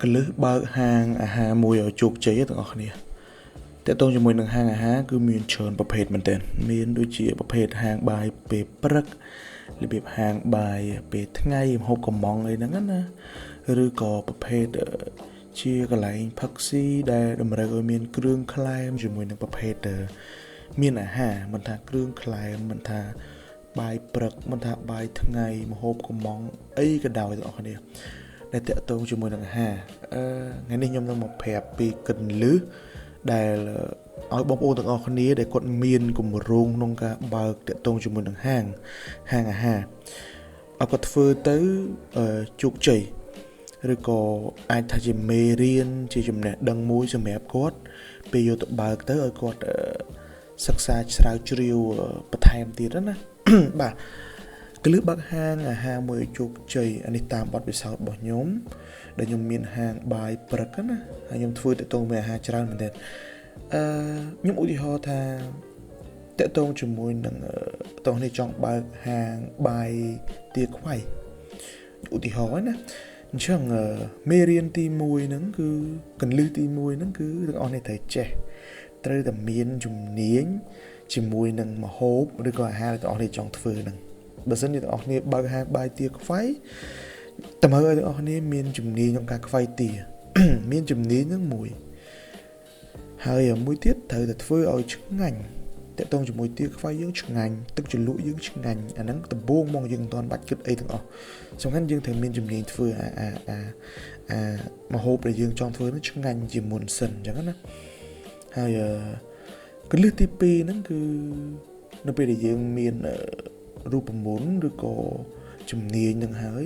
គន្លឹះបើកហាងអាហារមួយឲ្យជោគជ័យទាំងអស់គ្នាទាក់ទងជាមួយនឹងហាងអាហារគឺមានច្រើនប្រភេទមែនទែនមានដូចជាប្រភេទហាងបាយពេលព្រឹករបៀបហាងបាយពេលថ្ងៃម្ហូបកំងអីហ្នឹងណាឬក៏ប្រភេទជាកន្លែងផឹកស៊ីដែលតម្រូវឲ្យមានគ្រឿងក្លែមជាមួយនឹងប្រភេទមានអាហារមិនថាគ្រឿងក្លែមមិនថាបាយព្រឹកមិនថាបាយថ្ងៃម្ហូបកំងអីក៏ដោយទាំងអស់គ្នាដែលតាក់ទងជាមួយនឹងអាហារថ្ងៃនេះខ្ញុំនឹងមកប្រាប់ពីគន្លឹះដែលឲ្យបងប្អូនទាំងអស់គ្នាដែលគាត់មានគម្រោងក្នុងការបើកតាក់ទងជាមួយនឹងហាងអាហារឲ្យគាត់ធ្វើទៅជោគជ័យឬក៏អាចថាជាមេរៀនជាចំណេះដឹងមួយសម្រាប់គាត់ពេលយកទៅបើកទៅឲ្យគាត់សិក្សាស្រាវជ្រាវបន្ថែមទៀតណាបាទគន្លឹះបើកហាងអាហារមួយជោគជ័យអានេះតាមបទពិសោធន៍របស់ខ្ញុំដែលខ្ញុំមានហាងបាយព្រឹកណាហើយខ្ញុំធ្វើតាក់ទងមួយអាហារច្រើនមែនទែនខ្ញុំឧទាហរណ៍ថាតាក់ទងជាមួយនឹងតោះនេះចង់បើកហាងបាយទាខ្វៃឧទាហរណ៍ណាអញ្ចឹងមេរៀនទី1ហ្នឹងគឺគន្លឹះទី1ហ្នឹងគឺទាំងអស់នេះត្រូវចេះត្រូវតែមានជំនាញជាមួយនឹងម្ហូបឬក៏អាហារដែលទាំងអស់នេះចង់ធ្វើហ្នឹងបើសិនជាទាំងអស់គ្នាបើកហាងបាយទាខ្វៃតម្រូវឲ្យទាំងអស់គ្នាមានជំនាញក្នុងការខ្វៃទាមានជំនាញហ្នឹងមួយហើយមួយទៀតត្រូវតែធ្វើឲ្យឆ្ងាញ់តាក់ទងជាមួយទាខ្វៃយើងឆ្ងាញ់ទឹកជ្រលក់យើងឆ្ងាញ់អាហ្នឹងដំបូងមកយើងមិនទាន់បាច់គិតអីទាំងអស់សំខាន់យើងត្រូវមានជំនាញធ្វើអាអាអាអាម្ហូបដែលយើងចង់ធ្វើហ្នឹងឆ្ងាញ់ជាមុនសិនអញ្ចឹងណាហើយគន្លឹះទី2ហ្នឹងគឺនៅពេលដែលយើងមានរូបមន្តឬក៏ជំនាញនឹងហើយ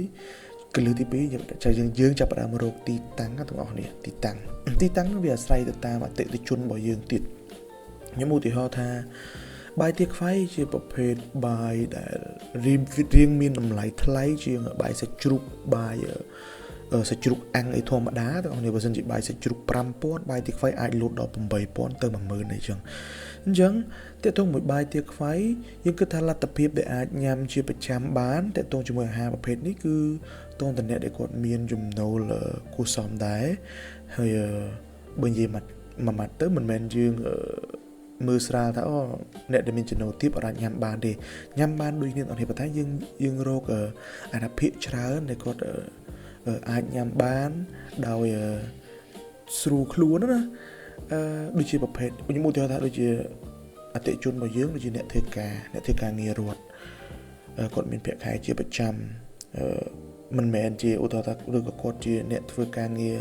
គន្លឹះទី2យើងចាប់ផ្ដើមរកទីតាំងទាំងអស់គ្នាទីតាំងវាអាស្រ័យទៅតាមអតិថិជនរបស់យើងទៀតខ្ញុំឧទាហរណ៍ថាបាយទាខ្វៃជាប្រភេទបាយដែលរៀងមានតម្លៃថ្លៃជាងបាយសាច់ជ្រូកបាយសាច់ជ្រូកអាំងអីធម្មតាទាំងអស់នេះបើសិនជាបាយសាច់ជ្រូក5000បាយទាខ្វៃអាចលូតដល់8000ទៅ10000អីចឹងអញ្ចឹងទាក់ទងមួយបាយទាខ្វៃយើងគិតថាលទ្ធភាពដែលអាចញ៉ាំជាប្រចាំបានទាក់ទងជាមួយអាហារប្រភេទនេះគឺតងតអ្នកដែលគាត់មានចំណូលគួរសមដែរហើយបើនិយាយមួយម៉ាត់ទៅមិនមែនយើងមើលស្រាលថាអូអ្នកដែលមានចំណូលទាបអាចញ៉ាំបានទេញ៉ាំបានដូចគ្នាអត់ទេប៉ុន្តែយើងរកអាណាភិកច្រើនដែលគាត់អាចញ៉ាំបានដោយស្រួលខ្លួនណាដូចជាប្រភេទខ្ញុំឧទាហរណ៍ថាដូចជាអតិថិជនរបស់យើងដូចជាអ្នកធ្វើការងាររដ្ឋគាត់មានប្រាក់ខែជាប្រចាំមិនមែនជាឧទាហរណ៍ថាឬក៏គាត់ជាអ្នកធ្វើការងារ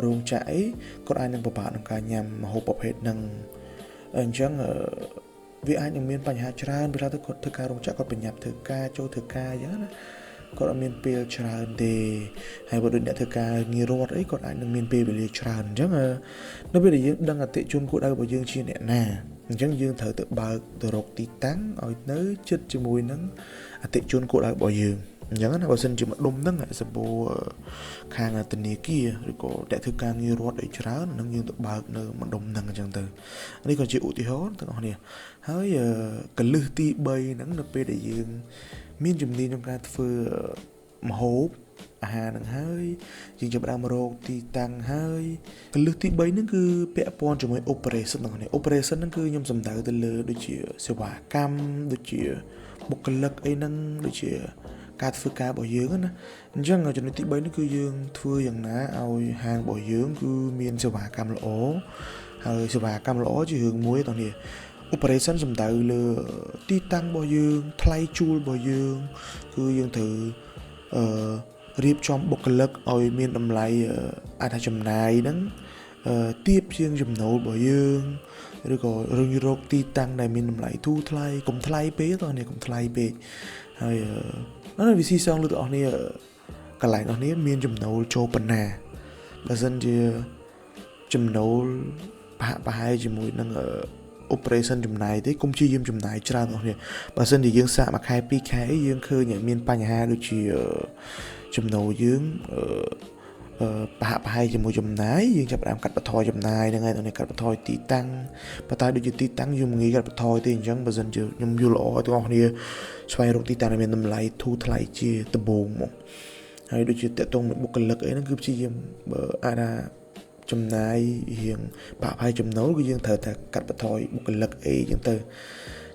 រោងចក្រអីគាត់អាចនឹងពិបាកក្នុងការញ៉ាំម្ហូបប្រភេទហ្នឹងអញ្ចឹងវាអាចនឹងមានបញ្ហាច្រើនពេលទៅគាត់ធ្វើការរោងចក្រគាត់ប្រញាប់ធ្វើការចូលធ្វើការអញ្ចឹងណាគាត់អត់មានពេលច្រើនទេហើយបើដូចអ្នកធ្វើការងាររដ្ឋអីគាត់អាចនឹងមានពេលវេលាច្រើនអញ្ចឹងនៅពេលដែលយើងដឹងអតិថិជនគោលដៅរបស់យើងជាអ្នកណាអញ្ចឹងយើងត្រូវទៅបើកទៅរកទីតាំងឲ្យនៅជិតជាមួយនឹងអតិថិជនគោលដៅរបស់យើងអញ្ចឹងណាបើសិនជាមួយដុំហ្នឹងសម្បូរខាងធនាគារឬក៏អ្នកធ្វើការងាររដ្ឋអីច្រើននឹងយើងទៅបើកនៅម្ដុំហ្នឹងអញ្ចឹងទៅនេះក៏ជាឧទាហរណ៍ទាំងអស់គ្នាហើយកលឹះទី3ហ្នឹងនៅពេលដែលយើងមានជំនាញក្នុងការធ្វើម្ហូបអាហារហ្នឹងហើយយើងចាប់ផ្ដើមរកទីតាំងហើយកលឹះទី3ហ្នឹងគឺពាក់ព័ន្ធជាមួយ operation ហ្នឹងនេះ operation ហ្នឹងគឺខ្ញុំសំដៅទៅលើដូចជាសេវាកម្មដូចជាបុគ្គលិកអីហ្នឹងដូចជាការធ្វើការរបស់យើងណាអញ្ចឹងចំណុចទី3នេះគឺយើងធ្វើយ៉ាងណាឲ្យហាងរបស់យើងគឺមានសេវាកម្មល្អហើយសេវាកម្មល្អជារឿងមួយតោះនេះ operation សំដៅលើទីតាំងរបស់យើងថ្លៃជួលរបស់យើងគឺយើងត្រូវរៀបចំបុគ្គលិកឲ្យមានតម្លៃអាចថាចំណាយហ្នឹងទាបជាងចំណូលរបស់យើងឬក៏រកទីតាំងដែលមានតម្លៃធូរថ្លៃកុំថ្លៃពេកតោះនេះកុំថ្លៃពេកហើយនៅវិស៊ីសងលើទាំងអស់នេះកន្លែងអស់នេះមានចំណូលចូលប៉ុណ្ណាបើសិនជាចំណូលប្រហែលជាមួយនឹង operation ចំណាយទេកុំព្យាយាមចំណាយច្រើនអស់នេះបើសិនជាយើងសាកមួយខែពីរខែអីយើងឃើញមានបញ្ហាដូចជាចំណូលយើងប្រហាក់ប្រហែលជាមួយចំណាយយើងចាប់ផ្ដើមកាត់បន្ថយចំណាយហ្នឹងហើយនេះកាត់បន្ថយទីតាំងប៉ុន្តែដូចជាទីតាំងយើងមិនងាយកាត់បន្ថយទេអញ្ចឹងបើសិនជាខ្ញុំយល់ល្អឲ្យទាំងអស់គ្នាស្វែងរកទីតាំងដែលមានតម្លៃធូរថ្លៃជាដំបូងមក ហើយដូចជាតកតងមួយបុគ្គលិកអីហ្នឹងគឺព្យាយាមបើអាចថាចំណាយរៀងបាក់ផាយចំណូលគឺយើងត្រូវតែកាត់បន្ថយបុគ្គលិកអីចឹងទៅ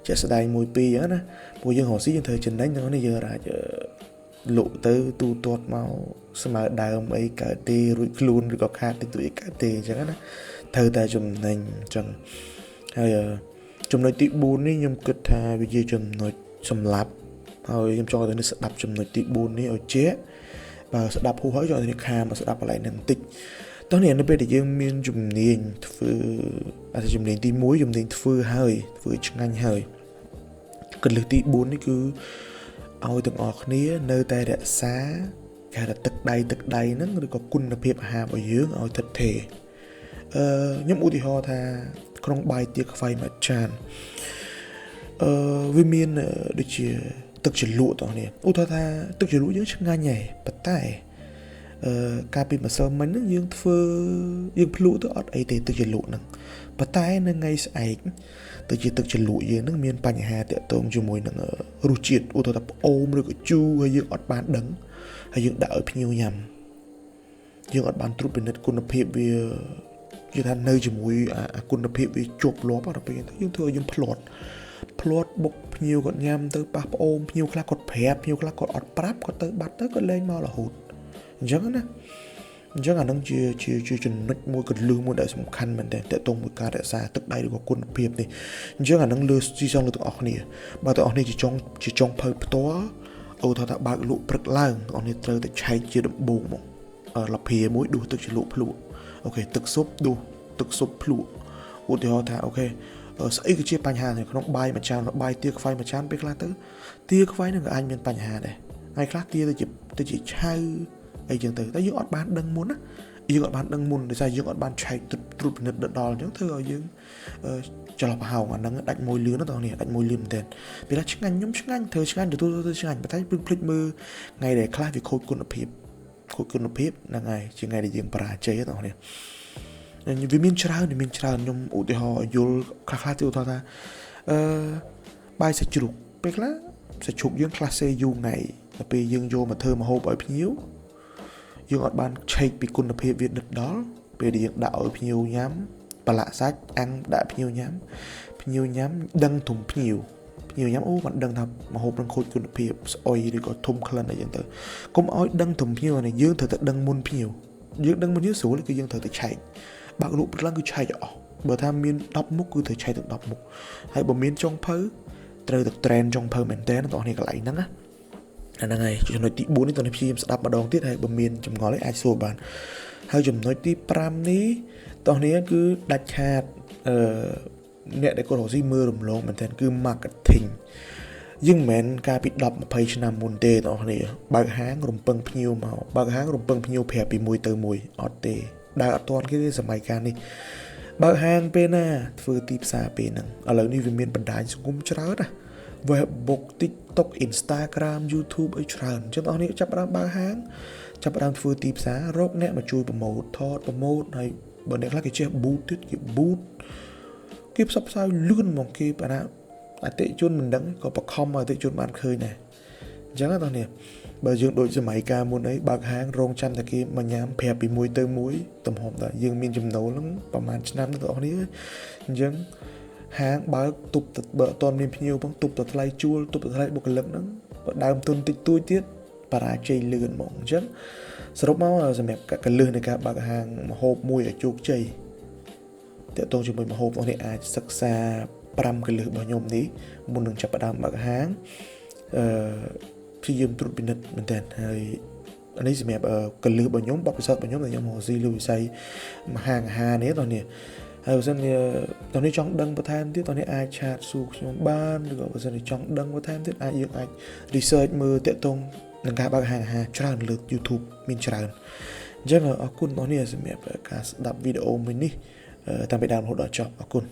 ជាក់ស្ដែងមួយពីរចឹងណាព្រោះយើងរកស៊ីយើងត្រូវចំណេញហ្នឹងនេះយើងអាចលក់ទៅទូទាត់មកស្មើដើមអីកើតទេរួចខ្លួនឬក៏ខាតតិចតួចអីកើតទេអញ្ចឹងណាត្រូវតែចំណេញអញ្ចឹងហើយចំណុចទី4នេះខ្ញុំគិតថាវាជាចំណុចសម្លាប់ហើយខ្ញុំចង់ឲ្យអ្នកស្ដាប់ចំណុចទី4នេះឲ្យជាក់បើស្ដាប់ហួសហើយចង់ឲ្យអ្នកខាមកស្ដាប់កន្លែងហ្នឹងបន្តិចតោះនេះនៅពេលដែលយើងមានជំនាញធ្វើអាជំនាញទី1ជំនាញធ្វើហើយធ្វើឆ្ងាញ់ហើយកលឹះទី4នេះគឺឲ្យទាំងអស់គ្នានៅតែរក្សាគេហៅថាទឹកដៃហ្នឹងឬក៏គុណភាពអាហាររបស់យើងឲ្យថិតថេរខ្ញុំឧទាហរណ៍ថាក្នុងបាយទាខ្វៃមួយចានវាមានដូចជាទឹកជ្រលក់ទាំងនេះឧទាហរណ៍ថាទឹកជ្រលក់យើងឆ្ងាញ់ហើយប៉ុន្តែកាលពីម្សិលមិញហ្នឹងយើងធ្វើយើងភ្លក់ទៅអត់អីទេទឹកជ្រលក់ហ្នឹងប៉ុន្តែនៅថ្ងៃស្អែកទៅជាទឹកជ្រលក់យើងហ្នឹងមានបញ្ហាតាក់ទងជាមួយនឹងរសជាតិឧទាហរណ៍ថាផ្អូមឬក៏ជូរហើយយើងអត់បានដឹងហើយយើងដាក់ឲ្យភ្ញៀវញ៉ាំយើងអត់បានត្រួតពិនិត្យគុណភាពវាគេថានៅជាមួយអាគុណភាពវាជាប់លាប់ដល់ពេលទៅយើងធ្វើឲ្យយើងភ្លាត់បុកភ្ញៀវគាត់ញ៉ាំទៅប៉ះផ្អូមភ្ញៀវខ្លះគាត់ប្រាប់ភ្ញៀវខ្លះគាត់អត់ប្រាប់គាត់ទៅបាត់ទៅគាត់លែងមករហូតអញ្ចឹងណាអញ្ចឹងអានឹងជាចំណុចមួយកលឹះមួយដែលសំខាន់មែនទែនតកតងមួយការរក្សាទឹកដៃឬក៏គុណភាពនេះអញ្ចឹងអានឹងលើស៊ីសងលើទាំងអស់គ្នាបើទាំងអស់គ្នាជាចុងភៅផ្ទាល់អូថាថាបើកលក់ព្រឹកឡើងទាំងអស់គ្នាត្រូវតែឆែកជាដំបូងមកលភាមួយដួសទឹកជ្រលក់ភ្លក់អូខេទឹកស៊ុបដួសទឹកស៊ុបភ្លក់ឧទាហរណ៍ថាអូខេស្អីគឺជាបញ្ហានៅក្នុងបាយមួយចានបាយទាខ្វៃមួយចានពេលខ្លះទៅទាខ្វៃនឹងក៏អាចមានបញ្ហាដែរថ្ងៃខ្លះទាទៅជាឆៅអីចឹងទៅតែយើងអត់បានដឹងមុនណាយើងអត់បានដឹងមុនដោយសារយើងអត់បានឆែកត្រួតពិនិត្យដល់អញ្ចឹងធ្វើឲ្យយើងចន្លោះប្រហោងអាហ្នឹងដាច់មួយលឿនណាបងនេះដាច់មួយលឿនមែនទែនពេលថាឆ្ងាញ់ខ្ញុំឆ្ងាញ់ធ្វើឆ្ងាញ់ទទួលទៅឆ្ងាញ់ប៉ុន្តែពឹងភ្លេចមើលថ្ងៃដែលខ្លះវាខូចគុណភាពហ្នឹងហើយជាថ្ងៃដែលយើងបរាជ័យបងនេះវាមានច្រើនខ្ញុំឧទាហរណ៍យល់ខ្លះៗទៀតឧទាហរណ៍ថាបាយសាច់ជ្រូកពេលខ្លះសាច់ជ្រូកយើងខ្លះសេយូរថ្ងៃដល់ពេលយើងយកមកធ្វើម្ហូបឲ្យភ្ញៀវយើងអត់បានឆែកពីគុណភាពវាដិតដល់ពេលដែលយើងដាក់ឲ្យភ្ញៀវញ៉ាំប្រឡាក់សាច់អាំងដាក់ភ្ញៀវញ៉ាំភ្ញៀវញ៉ាំដឹងធំភ្ញៀវញ៉ាំអូមិនដឹងថាម្ហូបនឹងខូចគុណភាពស្អុយឬក៏ធំក្លិនអីចឹងទៅកុំឲ្យដឹងធំភ្ញៀវនេះយើងត្រូវតែដឹងមុនភ្ញៀវយើងដឹងមុនភ្ញៀវស្រួលគឺយើងត្រូវតែឆែកបើកលក់ព្រឹកឡើងគឺឆែកឲ្យអស់បើថាមាន10មុខគឺត្រូវឆែកទាំង10មុខហើយបើមានចុងភៅត្រូវតែ trend ចុងភៅមែនតើបងប្អូនកន្លែងហ្នឹងណាអាហ្នឹងហើយចំណុចទី4នេះតើនេះព្យាយាមស្ដាប់ម្ដងទៀតហើយបើមានចម្ងល់អីអាចសួរបានហើយចំណុចទី5នេះតោះនេះគឺដាច់ខាតអ្នកដែលគាត់រកស៊ីមើលរំលងមែនទែនគឺ marketing យើងមិនមែនកាលពី10 20ឆ្នាំមុនទេបងប្អូនបើកហាងរំពឹងភ្ញៀវមកបើកហាងរំពឹងភ្ញៀវប្រាប់ពីមួយទៅមួយអត់ទេដើរអត់ទាន់គេទេសម័យកាលនេះបើកហាងពេលណាធ្វើទីផ្សារពេលហ្នឹងឥឡូវនេះវាមានបណ្ដាញសង្គមច្រើនណា Facebook TikTok Instagram YouTube អីច្រើនអញ្ចឹងបងប្អូនចាប់ផ្ដើមបើកហាងចាប់ផ្ដើមធ្វើទីផ្សាររកអ្នកមកជួយប្រម៉ូទថតប្រម៉ូទហើយបើអ្នកខ្លះគេចេះ boot ទៀតគេ boot គេផ្សព្វផ្សាយលឿនហ្មងគេបើណាអតិជនមិនដឹងក៏បខំឲ្យអតិជនបានឃើញដែរអញ្ចឹងណាបងប្អូនបើយើងដូចសម័យកាលមុនអីបើកហាងរងចាំតែគេមកញ៉ាំប្រាប់ពីមួយទៅមួយទំហំដល់យើងមានចំណូលហ្នឹងប្រហែលឆ្នាំទៅបងប្អូនអញ្ចឹងហាងបើកទប់ទៅបើអត់ទាន់មានភ្ញៀវផងទប់ទៅថ្លៃជួលទប់ទៅថ្លៃបុគ្គលិកហ្នឹងបើដើមទុនតិចតួចទៀតបរាជ័យលឿនហ្មងអញ្ចឹងសរុបមកសម្រាប់កលឹះនៃការបើកហាងម្ហូបមួយឲ្យជោគជ័យទាក់ទងជាមួយម្ហូបបងនេះអាចសិក្សា5កលឹះរបស់ខ្ញុំនេះមុននឹងចាប់ផ្ដើមបើកហាងព្យាយាមត្រួតពិនិត្យមែនទែនហើយអានេះសម្រាប់កលឹះរបស់ខ្ញុំបទពិសោធន៍របស់ខ្ញុំដែលខ្ញុំរកស៊ីលើវិស័យហាងអាហារនេះបងនេះហើយបើសិនជាតោះនេះចង់ដឹងបន្ថែមទៀតតោះនេះអាចឆាតសួរខ្ញុំបានឬក៏បើសិនជាចង់ដឹងបន្ថែមទៀតអាចយើងអាច research មើលទាក់ទងនឹងការបើកហាងអាហារច្រើនលើ YouTube មានច្រើនអញ្ចឹងអរគុណបងប្អូនសម្រាប់ការស្ដាប់វីដេអូមួយនេះតាំងពីដើមរហូតដល់ចប់អរគុណ